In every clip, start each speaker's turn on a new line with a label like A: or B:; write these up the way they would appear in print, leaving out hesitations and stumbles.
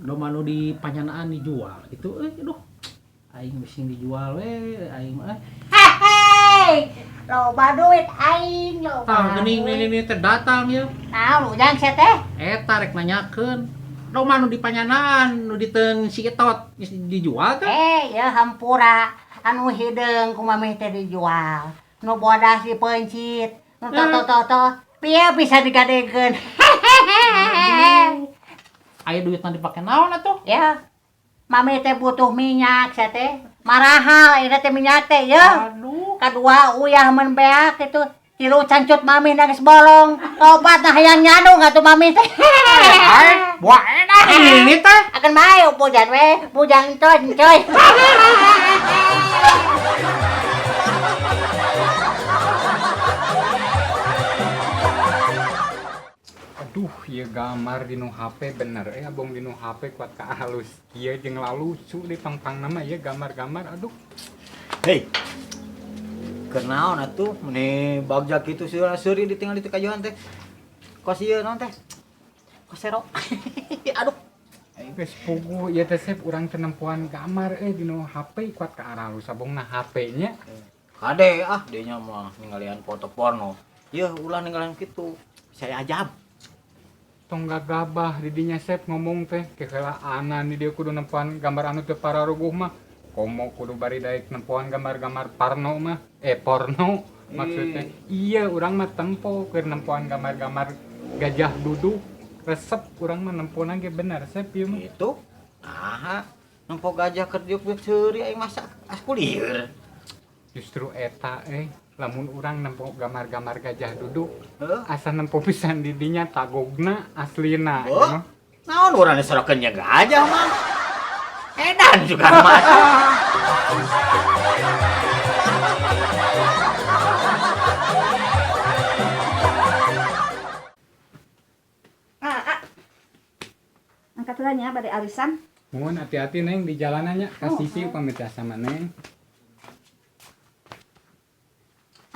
A: Domba nu di panyanaan dijual gitu euy, aduh. Aing bising dijual we aing mah.
B: Hei, loba duit aing loba.
A: Tah geuning nini teh datang ya.
B: Naon ujang sia teh?
A: Eta rek nanyakeun. Domba nu di panyanaan nu diteun si Etot geus dijual teh?
B: Eh, ya hampura anu hideung ku mamih teh dijual. Nu bodas dipeuncit, nu toto-toto piye bisa digadekeun.
A: Aya duitna dipake naon atuh?
B: Ya. Mami teh butuh minyak sia teh. Marahal ieu teh minyak teh ya.
A: Aduh.
B: Kadua uyah mun beak kitu. Tilu cancut mami na geus bolong. Tobat nah hayang nyandung atuh mami teh.
A: Ai, buah enak ini teh.
B: Akan bae pujan we, bujang coy coy.
C: Aduh, ieu gambar di nu HP bener abong di nu HP kuat ka halus kieu jeung lalucu di pangpangna mah ieu gambar-gambar aduh.
D: Hei. Keur naon atuh meni bagja kitu seuri ditinggal di kajuhan teh. Kos ieu naon teh?
B: Kosero. Aduh.
C: Geus puguh ieu teh sep urang teh nempoan gambar di nu HP kuat ka halus abongna HP nya.
D: Kade ah dieu nya mah ninggalian foto porno. Yeuh ulah ninggalian kitu. Saya ajab.
C: Tong gagabah di dinya sep ngomong teh kehelaanan di dieu kudu nempoan gambar anu teu pararuguh mah. Komo kudu bari daek nempoan gambar-gambar parno mah, porno maksudnya. Iya urang mah tempo keur nempoan gambar-gambar gajah duduk resep urang mah nempona ge bener sep ieu mah.
D: Itu aha nempo gajah keur diuk seuri aing masak askulir.
C: Justru eta lamun urang nempo gambar-gambar gajah duduk
D: heuh
C: asa nempo pisan di dinya tagogna aslina.
D: Oh, naon urang disorokeun nya gajah mah. Edan juga mah.
E: Ah, ah. Angkat heula nya bade arisan.
C: Mohon hati-hati Neng di jalanannya ka sisi pamit sama Neng.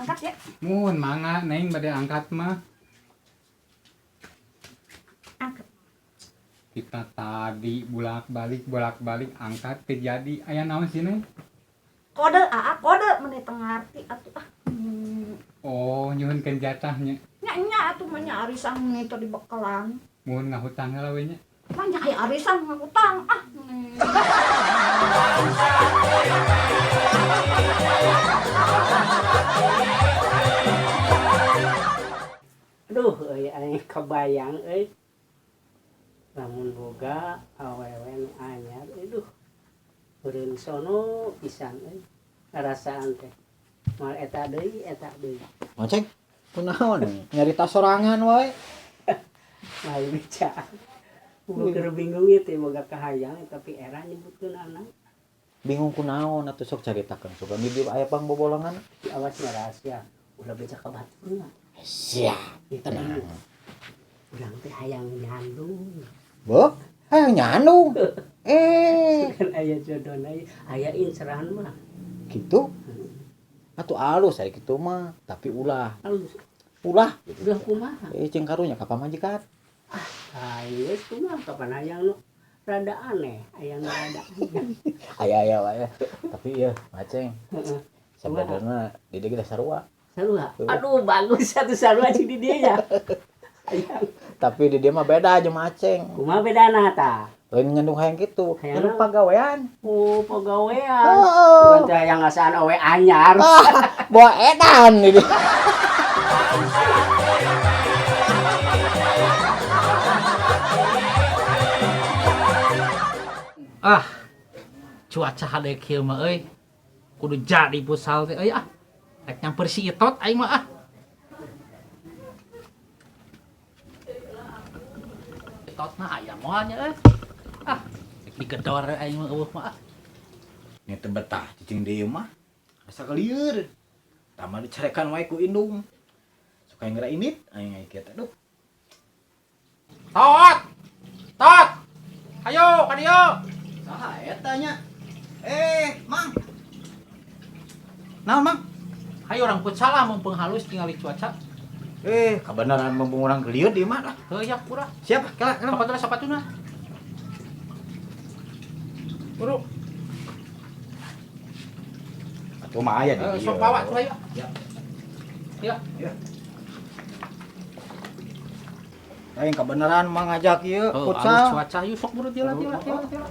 E: Angkat ya.
C: Mohon mangga Neng bade angkat mah.
E: Angkat.
C: Kita tadi bolak-balik angkat teu jadi. Aya naon sih Neng?
E: Kode aa kode meni teu ngarti atuh ah.
C: Oh, nyuhunkeun jatahnya.
E: Nya nya atuh mah nya arisan meni teu dibekelan.
C: Mohon ngahutang heula we nya.
E: Mah nya aya arisan ngahutang ah.
F: Aduh, euy aing kebayang euy. Lamun boga awewe nu anyar aduh. Beureun sono pisan euy. Ngarasaan teh. Moal eta deui, eta deui.
D: Ngoceng, kunaon nyarita sorangan wae.
F: Lain bicara. Keur bingung ieu teh boga kahayang tapi era nyebutkeun anak.
D: Bingung kunaon atuh sok caritakeun sugan di dieu aya pangbobolongan.
F: Awas nya rahasia. Ulah beca ka baturna.
D: Siap, tenang.
F: Urang teh hayang nyandung.
D: Beuh, hayang nyandung.
F: Kan aya jodona aya inceran mah.
D: Gitu? Atuh alus aya kitu mah, tapi ulah.
F: Alus.
D: Ulah.
F: Ulah kumaha?
D: Jeung karunya ka pamajikan.
F: Ah, geus kumaha kapan hayang nu rada aneh, hayang nu rada aneh.
D: Aya-aya wae. Tapi ieu Maceng.
F: Heeh.
D: Sabenerna di dieu ge sarua.
F: Sarua. Aduh, bagus satu sarua jeung di dieu nya. Hayang.
D: Tapi di dieu mah beda jeung Maceng.
F: Kumaha bedana tah?
D: Lain nyandung hayang kitu,
F: Hayang
D: nyandung
F: naon?
D: pagawean.
F: Oh, pagawean.
D: Oh.
F: Bukan teh hayang ngasaan awe anyar.
D: Ah, bawa edan ini.
A: Ah, cuaca hade kieu mah euy. Kudu jadi futsal teh euy ah. Rek nyamper si Itot aing mah ah. Itot mah aya moal nya euy. Ah, rek digedor aing mah eueuh mah ah.
D: Nya teu betah cicing deui mah. Asa kelieur. Tama dicarekan wae ku indung. Suka ngera init aing kieu teh aduh.
A: Tot. Tot. Ayo ka dieu.
D: Saha eta nya? Mang. Naon, Mang?
A: Hayo urang futsal lah mumpung halus tingali cuaca.
D: Kabeneran mumpung urang kelieur di mah lah.
A: Heuh ya kurang.
D: Siap, kela, kela.
A: Sepatuna, sepatuna. Buru.
D: Atuh mah aya di
A: Sok bawa tuh ayo.
D: Ya.
A: Ya.
D: Ya. Aing kebenaran mah ngajak ieu
A: Oh,
D: futsal.
A: cuaca yuk sok buru tila tila tila tila.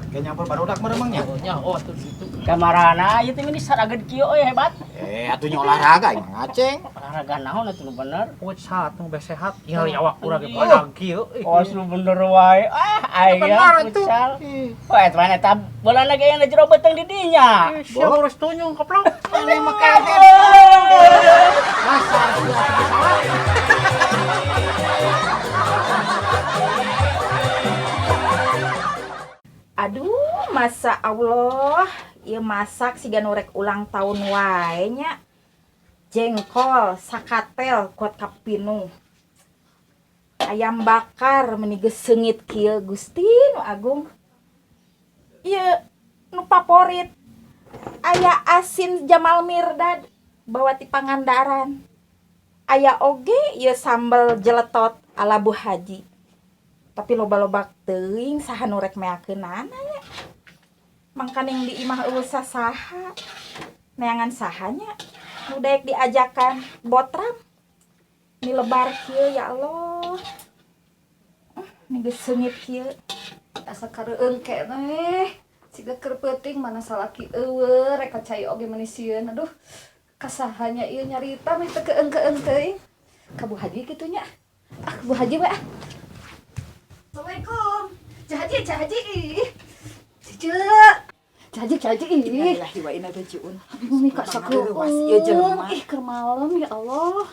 D: Kayak nyampur barudak mah emang nya.
A: Oh, nya oh atuh gitu.
F: Kamarana ieu teh meni sarageud kieu euy hebat.
D: Eh, atuh nya olahraga aing mah ngaceng.
F: Olahraga naon atuh nu bener.
A: Futsal atuh beh sehat. Ningali awak urang ge badag kieu.
F: Oh, lu bener wae. Ah, aya
A: Bener atuh.
F: futsal. Wah, eta mana eta bola lagi aya jero beuteung di dinya.
A: Sia urus tunyung keplok.
D: Ini mah kaget.
A: Dasar sia salah.
E: Aduh, masa Allah, ieu masak siga nu rek ulang tahun wae nya. Jengkol sakatel kuat kapinu. Ayam bakar meni geus seungit kieu Gusti nu agung. Ieu nu favorit. Aya asin Jamal Mirdad bawa ti Pangandaran. Aya oge ieu sambal jeletot ala Bu Haji. Tapi loba-loba teuing saha nu rek meakeunana nya. Mangkaning di imah eueuh sasaha. Neangan sahanya nu daek diajakan botram. Ni lebar kieu ya Allah. Ni geus seungit kieu.
G: Asa kareueung keneh. Siga keur peuting mana salaki eueuh rek ka cai oge meuni sieun. Aduh, kasahanya ieu nyarita meh teu keung-keung teuing. Ka Bu Haji kitu nya. Ah, Bu Haji we ah. Assalamualaikum. Cah Haji, Cah Haji. Ih. Cice. Cah Haji, Cah Haji. Ih.
E: Innalillahi wa inna ilaihi rajiun.
G: Ini kak
E: Leuwas ieu jelema.
G: Ih, keur malam ya Allah.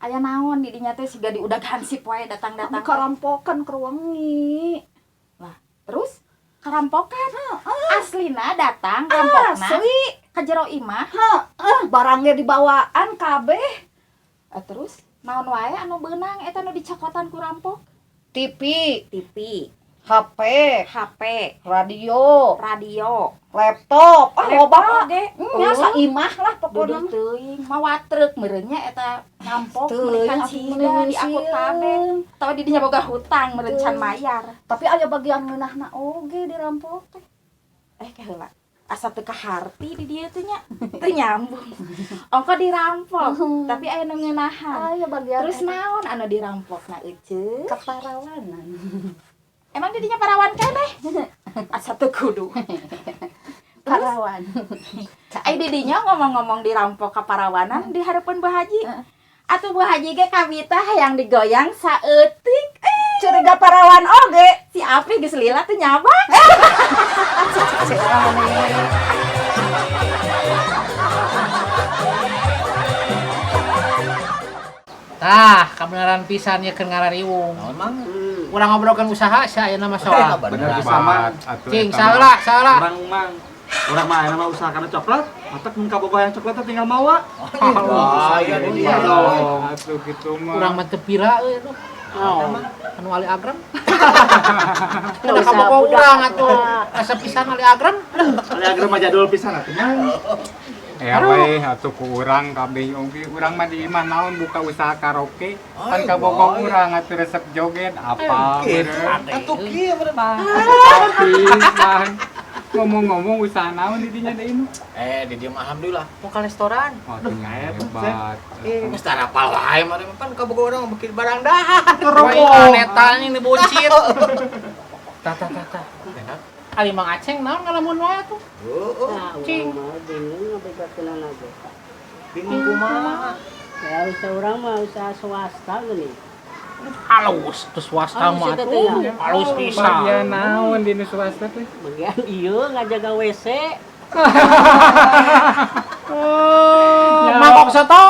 E: Aya naon di dinya teh siga diudag hansip wae datang-datang.
G: Karampokan keur wengi.
E: Lah, terus karampokan. Aslina datang rampokna.
G: Asli.
E: Ka jero imah.
G: Heeh, barangnya dibawaan kabeh.
E: Terus naon wae anu beunang eta nu dicokotan ku rampok?
G: TV,
E: TV,
G: HP,
E: HP,
G: radio,
E: radio,
G: laptop, ah
E: laptop
G: loba
E: oge.
G: Nya saimah lah pokona.
E: Duduh teuing, mawa truk meureun nya eta rampok
G: Teuing,
E: meureun
G: atuh
E: cida
G: meureun
E: diangkut
G: sieun.
E: kabeh. Tawa di dinya boga hutang meureun can
G: Teuing.
E: mayar.
G: Tapi aya bagian ngeunahna oge dirampok teh.
E: Keheula. Asa teu kaharti di dieu teh nya. Teu nyambung. Ongko dirampok, tapi aya nu ngeunahan.
G: Aya bagian
E: Terus
G: eta.
E: naon anu dirampokna euceuk?
G: Keparawanan.
E: Emang didinya parawan keneh? Asa teu kudu.
G: Parawan.
E: Ai didinya ngomong-ngomong dirampok ka parawanan di hareupeun Bu Haji. Atuh Bu Haji ge kabita hayang digoyang saeutik.
G: Curiga parawan oge.
E: Si Api geus lila teu nyabak.
A: Tah, kabeneran pisan ya keur ngarariwung.
D: Naon mang?
A: Urang ngobrolkeun usaha sia ayeuna mah soal.
D: Bener
C: Hebat, atuh
A: Cing,
C: eta mah.
A: salah, salah.
H: Urang mang. Urang mah ayeuna mah usaha kana coklat, matak mun kabogoh yang coklat teh tinggal mawa.
D: Wah, iya
H: Iya dong.
C: Atuh kitu mah.
A: Urang mah teu pira euy aduh.
F: Oh.
A: Anu Ali Agram. Udah kabogoh urang atuh. Asa pisan Ali Agram.
H: Ali Agram mah jadul pisan atuh mah.
C: Ya weh, atuh ku urang kabeh oge. Urang mah di imah naon buka usaha karaoke. Kan kabogoh urang atuh resep joget apa meureun.
D: Atuh kieu meureun.
C: Pisan. Ngomong-ngomong usaha naon di dinya deui nu?
D: Di dieu mah alhamdulillah.
A: Buka restoran.
C: Oh, atuh nya hebat.
D: Geus tarapal wae mah pan kabogoh urang beuki barang dahar.
A: Wah, neta ini bucin. Tah tah tah tah. Ali Mang Aceng naon ngalamun wae atuh.
D: Heeh.
F: Nah,
A: Cing.
F: urang mah bingung ngabegakeunana ge.
D: Bingung kumaha?
F: Ya usaha urang mah usaha swasta geuning.
A: Halus tuh swasta
F: Halus
A: mah
F: eta
A: atuh.
F: teh ya.
A: Halus pisan.
C: Bagian naon di nu swasta teh?
F: Bagian ieu ngajaga WC.
A: Oh, mangkok soto.